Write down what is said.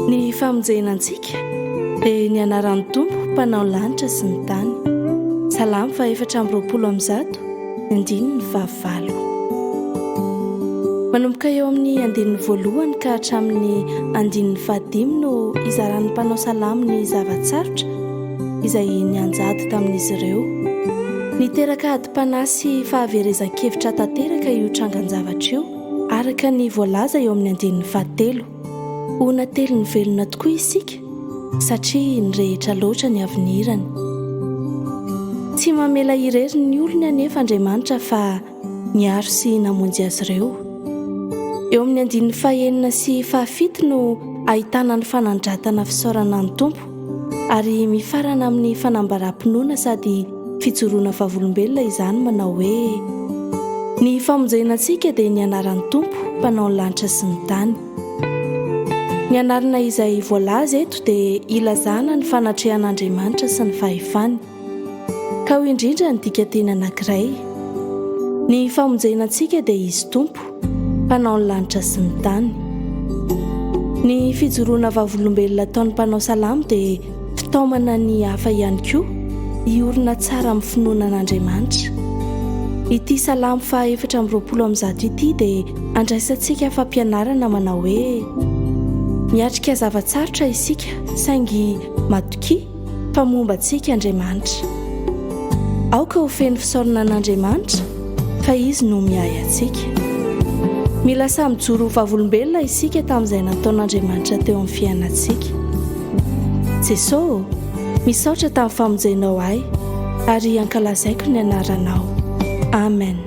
Ny famonjena antsika dia ny anaran'ny Tompo mpanao ny lanitra sy ny tany. Salamo faha 124, andininy fahavalo. Manomboka eo amin'ny andininy voalohany ka hatramin'ny andininy fahadimy no izaran'ny mpanao salamo ny zava-tsarotra izay nianjady tamin'izy ireo. Niteraka adim-panahy sy fahaverezan-kevitra tanteraka io trangan-javatra io, araka ny voalaza eo amin'ny andininy fahatelo. Ho natelin'ny velona tokoa isika satria nirehitra loatra ny avenirany. Tsy mamela irery ny olony anefa Andriamanitra fa niaro sy namonjy azy ireo. Eo amin'ny andininy fahenina sy fahafito no ahitana ny fanandratana fisaorana ny Tompo ary mifarana amin'ny fanambaram-pinoana sady fijoroana vavolombelona izany manao hoe, Ny famonjena antsika dia ny anaran'ny Tompo Mpanao ny lanitra sy ny tany. Ny anarana izay voalaza eto dia ilazana ny fanatrehan'Andriamanitra sy ny fahefany. Ka hoy indrindra ny dikanteny anankiray, Ny famonjena antsika dia Izy Tompo, Mpanao ny lanitra sy ny tany. Ny fijoroana vavolombelona ataon'ny mpanao salamo dia fitaomana ny hafa ihany koa hiorina tsara amin'ny finoana an'Andriamanitra. Ity Salamo faha 124 ity dia andraisantsika fampianarana manao hoe, Miatrika zava-tsarotra isika saingy matokia fa momba antsika Andriamanitra. Aoka ho feno fisaorana an'Andriamanitra fa Izy no miahy antsika. Mila samy mijoro ho vavolombelona isika tamin'izay nataon'Andriamanitra teo amin'ny fiainantsika. Jeso ô, misaotra tamin'ny famonjenao ahy ary ankalazaiko ny anaranao. Amen.